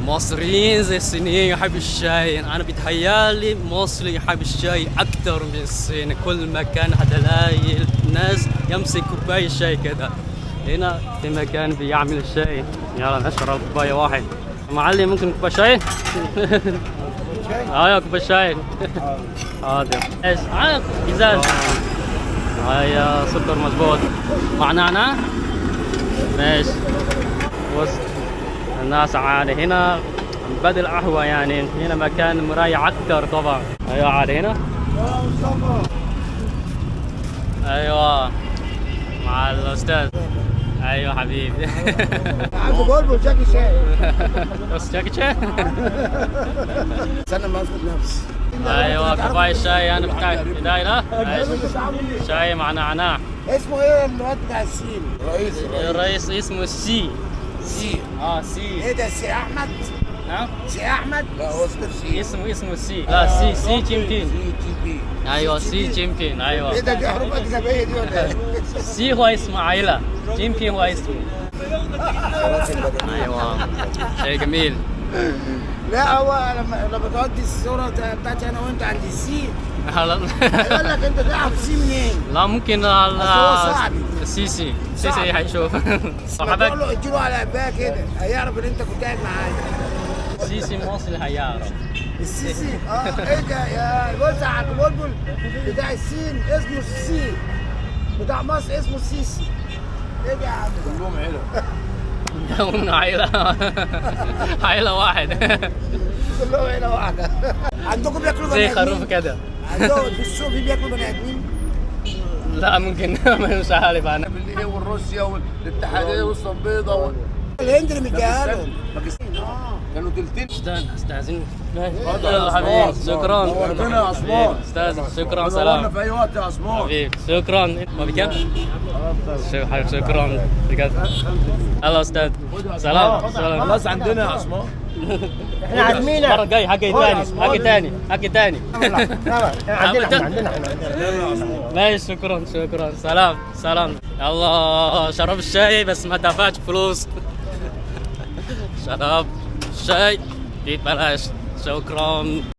المصريين زي الصينيين يحب الشاي. انا بيتهيالي مصري يحب الشاي اكثر من الصين. كل مكان هتلاقي الناس يمسك كوباية شاي كده. هنا في مكان بيعمل الشاي، يلا نشرب كوباية واحد. معلم ممكن كوباية شاي؟ ايوه كوباية شاي. حاضر. ايش؟ ازاز. ايوه سكر مظبوط مع نعناع. ماشي. بص الناس عادي هنا بدل قهوة يعني، هنا مكان مريح أكتر طبعا. أيوة عادي هنا. أيوة مع الأستاذ. أيوة حبيبي. عنده بلبل جاكي شاي. بس جاكي شان. استنى ما اظبط نفسي. أيوة كوباية شاي أنا بتاعي بداية لا شاي مع نعناع. اسمه ايه الواد بتاع الصين؟ رئيس الرئيس اسمه سي. سي. سي. ايه ده سي احمد؟ نعم سي احمد؟ لا هو اسمه سي. اسمه سي. لا سي سي جين بين. سي جي بي. ايوه سي جين بين. ايوه ايه ده دي حروف اجنبية دي ولا ايه؟ سي هو اسم عائلة، جين بين هو اسمه. ايوه شيء جميل. لا هو لما تودي الصورة بتاعتي انا وانت عند السي هيقول لك انت تعرف سي منين؟ لا ممكن أصل هو صعب. سيسي سيسي هيشوف صاحبك. تقول له اديله على قفاه كده هيعرف ان انت كنت قاعد معايا. سيسي مصري هيعرف. السيسي ايه ده يا بص على بلبل بتاع الصين اسمه السي، بتاع مصر اسمه السيسي. ايه ده يا عم؟ كلهم عيله. هم عائلة، عائلة واحد. كلهم عيله واحدة. عندكم بياكلوا بني زي ادمين؟ خروف كده. عندهم في السوق في بياكلوا بني ادمين؟ لا ممكن مش عارف انا. بالايه والروسيا والاتحاديه والصبيطه الهند اللي مديها لهم. كانوا تلتين. استاذ استاذن. اتفضل يا يلا حبيبي عثمان. شكرا. نورتنا يا عثمان. استاذ شكرا. نورنا سلام في اي وقت يا عثمان. حبيبي شكرا. ما بكم؟ شكرا بجد. هلا استاذ. سلام سلام. خلاص عندنا يا عثمان. احنا عازمينك. المرة الجاية حاجة تاني حاجة تاني حاجة تاني. عندنا عندنا عندنا. ماشي شكرا شكرا. سلام سلام. يلا شرب الشاي بس ما دفعتش فلوس. شرب شاي ببلاش. شكرا.